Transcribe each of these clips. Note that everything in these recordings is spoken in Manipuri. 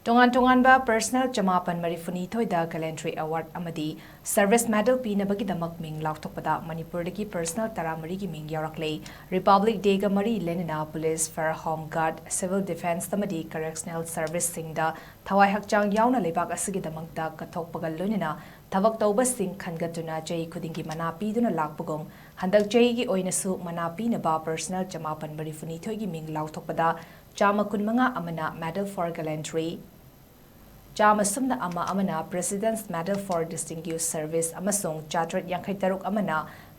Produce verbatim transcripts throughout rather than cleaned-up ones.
ꯇꯣꯉꯥꯟ ꯇꯣꯉꯥꯟꯕ personnel ꯆꯃꯥꯄꯟ ꯃꯔꯤꯐꯨꯅꯤꯊꯣꯏꯗ Gallantry Award ꯑꯃꯗꯤ Service Medal ꯄꯤꯅꯕꯒꯤꯗꯃꯛ ꯃꯤꯡ ꯂꯥꯎꯊꯣꯛꯄꯗ ꯃꯅꯤꯄꯨꯔꯗꯒꯤ personnel ꯇꯔꯥꯃꯔꯤꯒꯤ ꯃꯤꯡ ꯌꯥꯎꯔꯛꯂꯦ꯫ Republic Day ꯒ ꯃꯔꯤ ꯂꯩꯅꯅ police, fire, home guard, civil defence ꯑꯃꯗꯤ correctional service ꯁꯤꯡꯗ ꯊꯋꯥꯏ ꯍꯛꯆꯥꯡ ꯌꯥꯎꯅ ꯂꯩꯕꯥꯛ ꯑꯁꯤꯒꯤꯗꯃꯛꯇ ꯀꯠꯊꯣꯛꯄꯒ ꯂꯣꯏꯅꯅ ꯊꯕꯛ ꯇꯧꯕꯁꯤꯡ ꯈꯟꯒꯠꯇꯨꯅ ꯆꯍꯤ ꯈꯨꯗꯤꯡꯒꯤ ꯃꯅꯥ ꯄꯤꯗꯨꯅ ꯂꯥꯛꯄꯒꯨꯝ, ꯍꯟꯗꯛ ꯆꯍꯤꯒꯤ ꯑꯣꯏꯅꯁꯨ ꯃꯅꯥ ꯄꯤꯅꯕ personnel ꯆꯃꯥꯄꯟ ꯃꯔꯤꯐꯨꯅꯤꯊꯣꯏꯒꯤ ꯃꯤꯡ ꯂꯥꯎꯊꯣꯛꯄꯗ ꯆꯥꯝꯃ ꯀꯨꯟꯃꯉꯥ ꯑꯃꯅ Medal for Gallantry, ꯆꯥꯝꯃ ꯁꯨꯞꯅ ꯑꯃ ꯑꯃꯅ President's Medal for Distinguished Service ꯑꯃꯁꯨꯡ ꯆꯥꯇ꯭ꯔꯦꯠ ꯌꯥꯡꯈꯩ ꯇꯔꯨꯛ ꯑꯃꯅ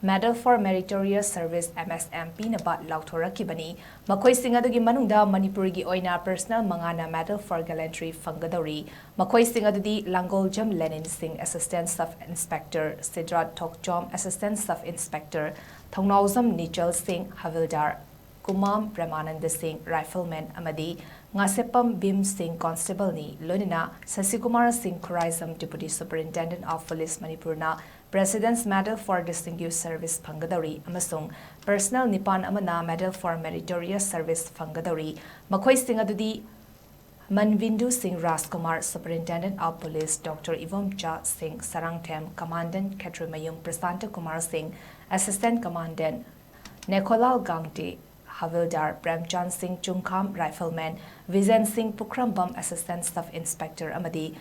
Medal for Meritorious Service, M S M, ꯄꯤꯅꯕ ꯂꯥꯎꯊꯣꯔꯛꯈꯤꯕꯅꯤ꯫ ꯃꯈꯣꯏꯁꯤꯡ ꯑꯗꯨꯒꯤ ꯃꯅꯨꯡꯗ ꯃꯅꯤꯄꯨꯔꯒꯤ ꯑꯣꯏꯅ personnel ꯃꯉꯥꯅ Medal for Gallantry ꯐꯪꯒꯗꯧꯔꯤ꯫ ꯃꯈꯣꯏꯁꯤꯡ ꯑꯗꯨꯗꯤ ꯂꯥꯡꯒꯣꯜꯖꯝ ꯂꯦꯅꯤꯟ ꯁꯤꯡ, Assistant Sub Inspector, ꯁꯤꯗ꯭ꯔꯥꯠ ꯊꯣꯛꯆꯣꯝ, Assistant Sub Inspector, ꯊꯧꯅꯥꯎꯖꯝ ꯅꯤꯆꯜ ꯁꯤꯡ, ꯍꯕꯤꯜꯗꯥꯔ, ꯀꯨꯃꯥꯝ ꯄ꯭ꯔꯦꯃꯥꯅꯟꯗ ꯁꯤꯡ, rifleman, ꯑꯃꯗꯤ ꯉꯥꯁꯦꯞꯄꯝ ꯚꯤꯝ ꯁꯤꯡ, constable ꯅꯤ, ꯂꯣꯏꯅꯅ ꯁꯁꯤꯀꯨꯃꯥꯔ ꯁꯤꯡ Khuraijam, Deputy Superintendent of Police ꯃꯅꯤꯄꯨꯔꯅ President's Medal for Distinguished Service ꯐꯪꯒꯗꯧꯔꯤ ꯑꯃꯁꯨꯡ personnel ꯅꯤꯄꯥꯟ ꯑꯃꯅ Medal for Meritorious Service ꯐꯪꯒꯗꯧꯔꯤ꯫ ꯃꯈꯣꯏꯁꯤꯡ ꯑꯗꯨꯗꯤ ꯃꯟꯕꯤꯟꯗꯨ ꯁꯤꯡ ꯔꯥꯖꯀꯨꯃꯥꯔ, Superintendent of Police, Doctor Ibomcha ꯁꯤꯡ ꯁꯔꯥꯡꯊꯦꯝ, Commandant ꯈꯦꯇ꯭ꯔꯤꯃꯌꯨꯝ ꯄ꯭ꯔꯁꯥꯟꯇ ꯀꯨꯃꯥꯔ ꯁꯤꯡ, Assistant Commandant ꯅꯦꯈꯣꯂꯥꯜ ꯒꯥꯡꯇꯦ, ꯍꯕꯤꯜꯗꯥꯔ ꯄ꯭ꯔꯦꯝꯆꯥꯟ ꯁꯤꯡ ꯆꯨꯡꯈꯥꯝ, rifleman ꯕꯤꯖꯦꯟ ꯁꯤꯡ ꯄꯨꯈ꯭ꯔꯝꯕꯝ, Assistant Sub Inspector, ꯑꯃꯗꯤ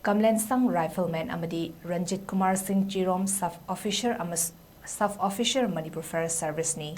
ꯀꯝꯂꯦꯟꯁꯪ, rifleman, ꯑꯃꯗꯤ ꯔꯟꯖꯤꯠ ꯀꯨꯃꯥꯔ ꯁꯤꯡ ꯆꯤꯔꯣꯝ, Sub Officer ꯑꯃꯁ-, Sub Officer, Manipur Fire Service ꯅꯤ꯫